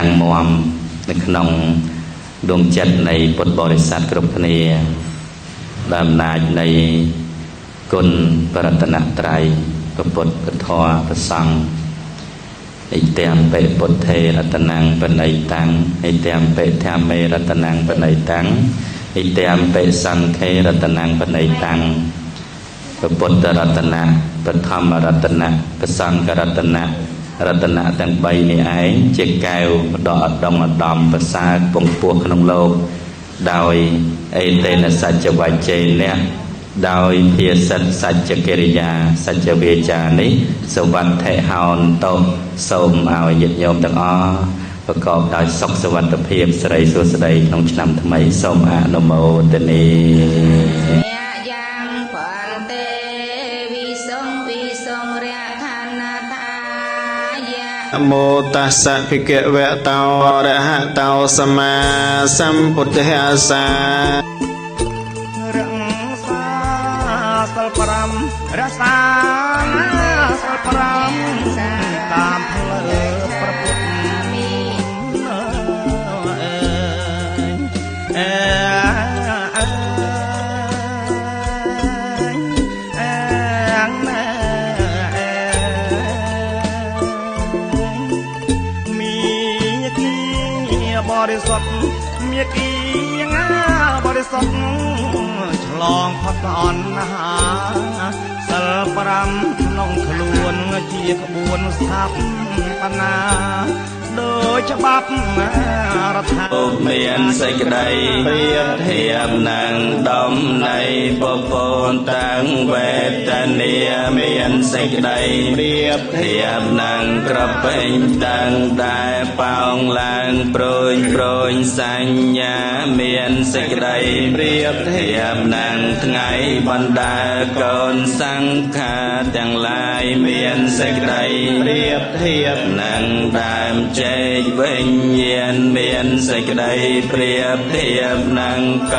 រឹងមាំនៅក្នុងដួងចិត្តនៃពុទ្ធបរិស័ទគ្រប់គ្នាដោយអំណាចនៃគុណបរតនត្រ័យព្រះពុទ្ធព្រះធម៌ព្រះសង្ឃឥត្យំបិពុទ្ធេរតនំបណៃតាំងឥត្យំបិធម្មេរតនំបណៃតាំងឥត្យំបិសង្ឃេរតនំបណៃតាំងព្រះពុទ្ធរតនៈព្រះធម្មរតនៈព្រះសង្ឃរតនៈរតនៈទាំង3នេះឯងជាកែវដ៏ឧត្តមឧត្តមប្រសើរពងពោះក្នុងលោកដោយអេតេនសច្ចវច្ចេនៈដោយភាសិតសច្ចកិរិយាសច្ចវាចានេះសវត្ថិហោនតុសូមឲ្យញាតិញោមទាំងអស់ប្រកបដោយសុខសុវត្ថិភាពសិរីសួស្តីក្នុងឆ្នាំថ្មីសូមអនុមោទនា យ៉ាងបន្ទេវិសុងវិសុងរខណថាយៈ នមោតស្សៈភិក្ខវៈតោអរហតោសម្មាសម្ពុទ្ធស្សៈ រក្សាសិល5រក្សាសិល5តាមផ្លូវព្រះពុទ្ធអើអើអើណែមានគីបរិសុទ្ធមានគីងាបរិសុទ្ធឆ្លងផុតអណ្ហាសិល5ក្នុងខ្លួនជាក្បួនស្ថាបនាដោយច្បាប់រដ្ឋា មានសេចក្តីប្រៀបធៀបនឹងដំណៃពពូនតាំងវេទនាមានសេចក្តី ប្រៀប ធៀបនឹងក្រពេញតាំងដែលប៉ោងឡើងប្រួញប្រួញសញ្ញាមានសេចក្តី ប្រៀប ធៀបនឹងថ្ងៃបណ្ដាកូនសង្ខារទាំងឡាយមានសេចក្តី ប្រៀបធៀប នឹងដើមចេកវិញ្ញាណមានសេចក្តីប្រៀបធៀបនឹងក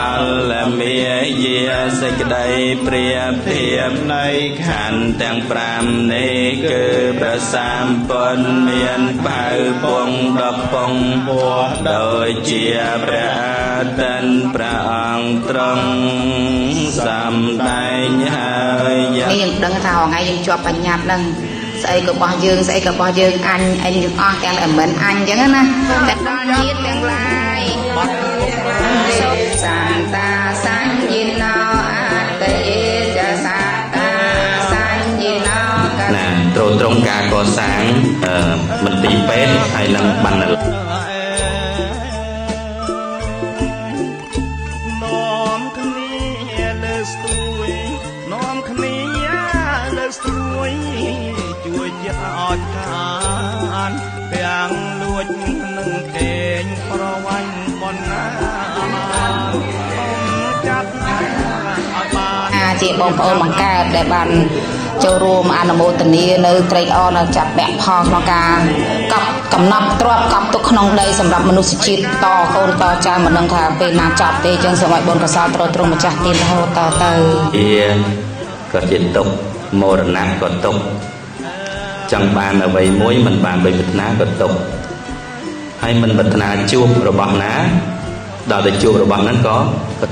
លមាយាសេចក្តីប្រៀបធៀប នៃ ខណ្ឌទាំង5នេះគឺព្រះសម្ពុទ្ធមានបៅពងដពង ពោះ ដោយជាព្រះអាទិន្យព្រះអង្គទ្រង់សម្ដែងហើយយ៉ាង នេះយើងដឹងថារងៃយើងជាប់បញ្ញត្តិហ្នឹងស្អីក៏របស់យើងស្អីក៏របស់យើងអញអញយើងអស់ទាំងតែមិនអញអញ្ចឹងណាតែដល់ញាតិទាំងឡាយសុខសន្តាសញ្ញណោអត្តយេចសត្តាសញ្ញណោក ណាទ្រទ្រង់ការកសាងមន្ទីរពេទ្យហើយនិងបណ្ណាល័យ នាំគ្នាលើកស្ទួយនាំគ្នាលើកស្ទួយជួយជាតិឲ្យខានទាំងលួចនិងកេងប្រវាញ់បណ្ណាចាត់ឲ្យបាន ជាបងប្អូនបង្កើតដែលបានចូលរួមអនុមោទនានៅត្រេកអរនៅចាត់ពាក់ផលក្នុងការកប់កំណត់ទ្រព្យកប់ទុកក្នុងដីសម្រាប់មនុស្សជាតិតកូនតចៅមិនដឹងថាពេលណាចប់ទេអញ្ចឹងសូមឲ្យបុណ្យកុសលទ្រទ្រង់ម្ចាស់ទានរហូតតទៅ ជាក៏ជាទុក្ខមរណៈក៏ទុក្ខចង់បានអ្វីមួយមិនបានដោយប្រាថ្នាក៏ទុក្ខហើយមិនប្រាថ្នាជួបរបស់ណាដល់ទៅជួបរបស់ហ្នឹងក៏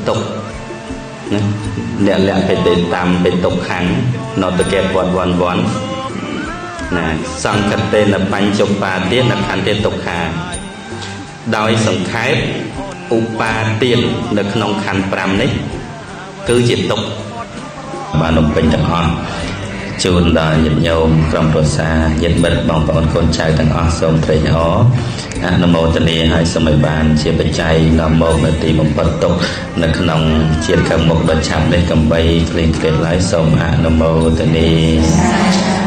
ទុក្ខណាអ្នកលក្ខបេតិតាមបេទុក្ខំណតកេវត្តវ័នវ័នណាសង្កតេនបញ្ចុបាទានខន្ទេទុក្ខាដោយសង្ខេបឧបាទាននៅក្នុងខណ្ឌ5នេះគឺជាទុក្ខបានបំពេញទាំងអស់ជូនដល់ញាតិញោមក្រុមគ្រួសារញាតិមិត្តបងប្អូនកូនចៅទាំងអស់សូមត្រេកអរអនុមោទនាហើយសូមឲ្យបានជាបច្ច័យនាំមកនៅទីបំផុតទុក្ខនៅក្នុងជាតិខាងមុខដ៏ឆាប់នេះកំបីគ្លៀងគ្លាតឡើយសូមអនុមោទនា